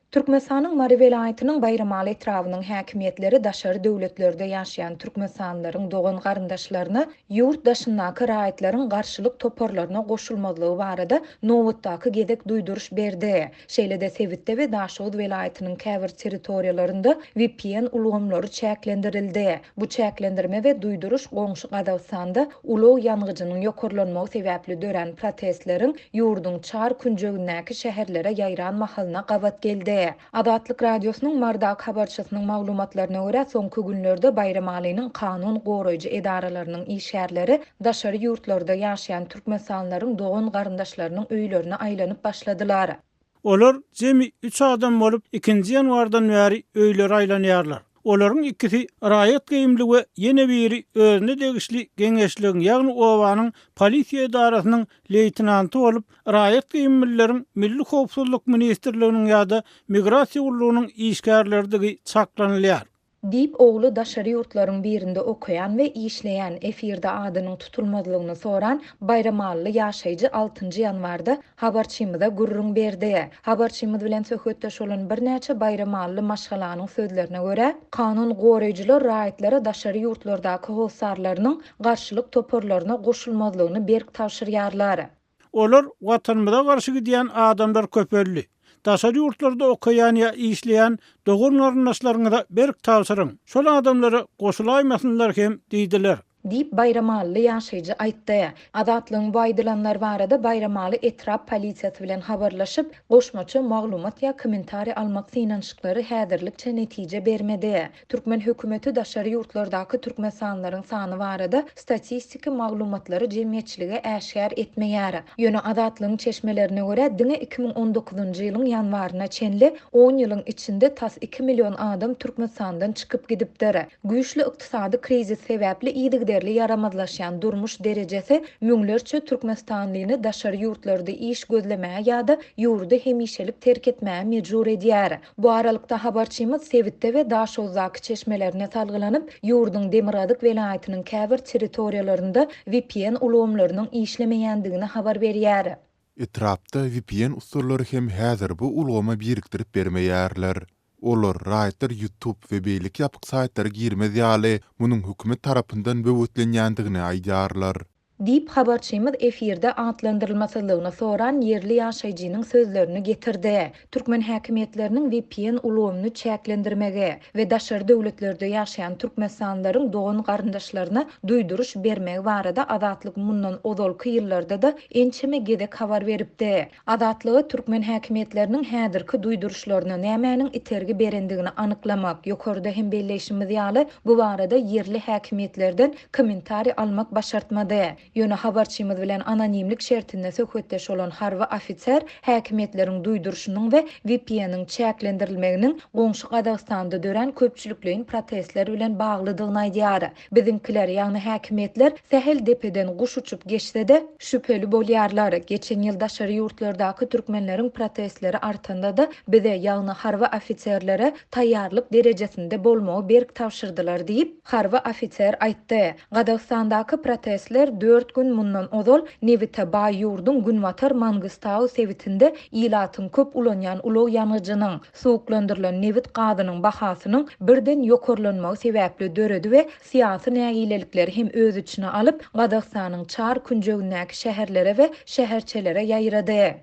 Türkmenistanyň Mary welaýatynyň Baýramaly etrabynyň häkimiýetleri daşary döwletlerde ýaşaýan türkmenistanlylaryň dogan-garyndaşlaryna ýurt daşyndaky raýatlaryň garşylyk toparlaryna goşulmazlygy barada nobatdaky gezek duýduryş berdi. Şeýle-de sebitde we Daşoguz welaýatynyň käbir territoriýalarynda vpn ulgamlary çäklendirildi. Bu çäklendirme we duýduryş goňşy Gazagystanda ulag ýangyjynyň ýokarlanmagy sebäpli dörän protestleriň ýurduň çar künjegindäki şäherlere ýaýran mahalyna gabat geldi. Azatlyk Radiosynyň Marydaky habarçysynyň maglumatlaryna görä, soňky günlerde Baýramalynyň kanun goraýjy edaralarynyň işgärleri daşary ýurtlarda ýaşaýan türkmenistanlylaryň dogan-garyndaşlarynyň öýlerine aýlanyp başladylar. Olar jemi üç adam bolup, ikinji ýanwardan bäri öýlere aýlanýarlar. Olaryň ikisi raýat geýimli we ýene biri özüne degişli geňeşligiň, ýagny obanyň polisiýa edarasynyň leýtenanty bolup, raýat geýimlileriň Milli howpsuzlyk ministrliginiň ýa-da Migrasiýa gullugynyň işgärleridigi çaklanylýar. Diýip, ogly daşary ýurtlaryň birinde okaýan we işleýän, efirde adynyň tutulmazlygyny soran baýramally ýaşaýjy altynjy ýanwarda habarçymyza gürrüň berdi. Habarçymyz bilen söhbetdeş bolan birnäçe baýramally maşgalanyň sözlerine görä, kanun goraýjylar raýatlara daşary ýurtlardaky hossarlarynyň garşylyk toparlaryna goşulmazlygyny berk tabşyrýarlar. Olar Watanymyza garşy gidýän adamlar köpeldi. Daşary ýurtlarda okaýan ýa işleýän dogan-garyndaşlaryňyza berk tabşyryň, şol adamlara goşulaýmasynlar hem diýdiler. Diýip, baýramalyly ýaşaýjy aýtdy. Azatlygyň bu aýdylanlar barada Baýramaly etrap polisiýasy bilen habarlaşyp, goşmaça maglumat ýa kommentariý almak synanyşyklary häzirlikçe netije bermedi. Türkmen hökümeti daşary ýurtlardaky türkmenistanlylaryň sany barada statistiki maglumatlary jemgyýetçilige äşgär etmeýär. Ýöne Azatlygyň çeşmelerine görä, diňe 2019-njy ýylyň ýanwaryna çenli on ýylyň içinde tas iki million adam Türkmenistandan çykyp gidipdir. Güýçli ykdysady krizis sebäpli yzygiderli ýaramazlaşýan durmuş derejesi müňlerçe türkmenistanlyny daşary ýurtlarda iş gözlemäge ýa-da ýurdy hemişelik terk etmäge mejbur edýär. Bu aralykda, habarçymyz sebitde we Daşoguzdaky çeşmelerine salgylanyp, ýurduň demirgazyk welaýatynyň käbir territoriýalarynda vpn ulgamlarynyň işlemeýändigini habar berýär. Etrapda vpn ussalary hem häzir bu ulgama birikdirip bermeýärler. Olar raýatlar YouTube we beýleki ýapyk saýtlara girmez ýaly munuň hökümet tarapyndan böwetlenýändigini aýdýarlar. Diýip, habarçymyz efirde atlandyrylmasyzlygyny soran ýerli ýaşaýjynyň sözlerini getirdi. Türkmen häkimiýetleriniň vpn ulgamyny çäklendirmegi we daşary döwletlerde ýaşaýan türkmenistanlylaryň dogan-garyndaşlaryna duýduryş bermegi barada Azatlyk mundan ozalky ýyllarda-da ençeme gezek habar beripdi. Azatlyga türkmen häkimiýetleriniň häzirki duýduryşlaryna nämäniň itergi berendigini anyklamak, ýokarda hem belleýşimiz ýaly, bu barada ýerli häkimiýetlerden kommentariý almak başartmady. Ýöne habarçymyz bilen anonimlik şertinde söhbetdeş bolan harby ofiser häkimiýetleriň duýduryşynyň we VPN-iň çäklendirilmeginiň goňşy Gazagystanda dörän köpçülikleýin protestler bilen baglydygyny aýdýar. Biziňkiler, ýagny häkimiýetler sähel depeden guş uçup geçse-de, şübheli bolýarlar. Geçen ýyl daşary ýurtlardaky türkmenleriň protestleri artanda-da, bize, ýagny harby ofiserlere taýýarlyk derejesinde bolmagy berk tabşyrdylar diýip, harby ofiser aýtdy. Gazagystandaky protestler dört gün mundan ozal nebite baý ýurduň günbatar Mangystau sebitinde ilatyň köp ulanýan ulag ýangyjynyň, suwuklandyrylan nebit gazynyň bahasynyň birden ýokarlanmagy sebäpli döredi we syýasy nägilelikleri hem öz içine alyp, Gazagystanyň çar künjegindäki şäherlere we şäherçelere ýaýrady.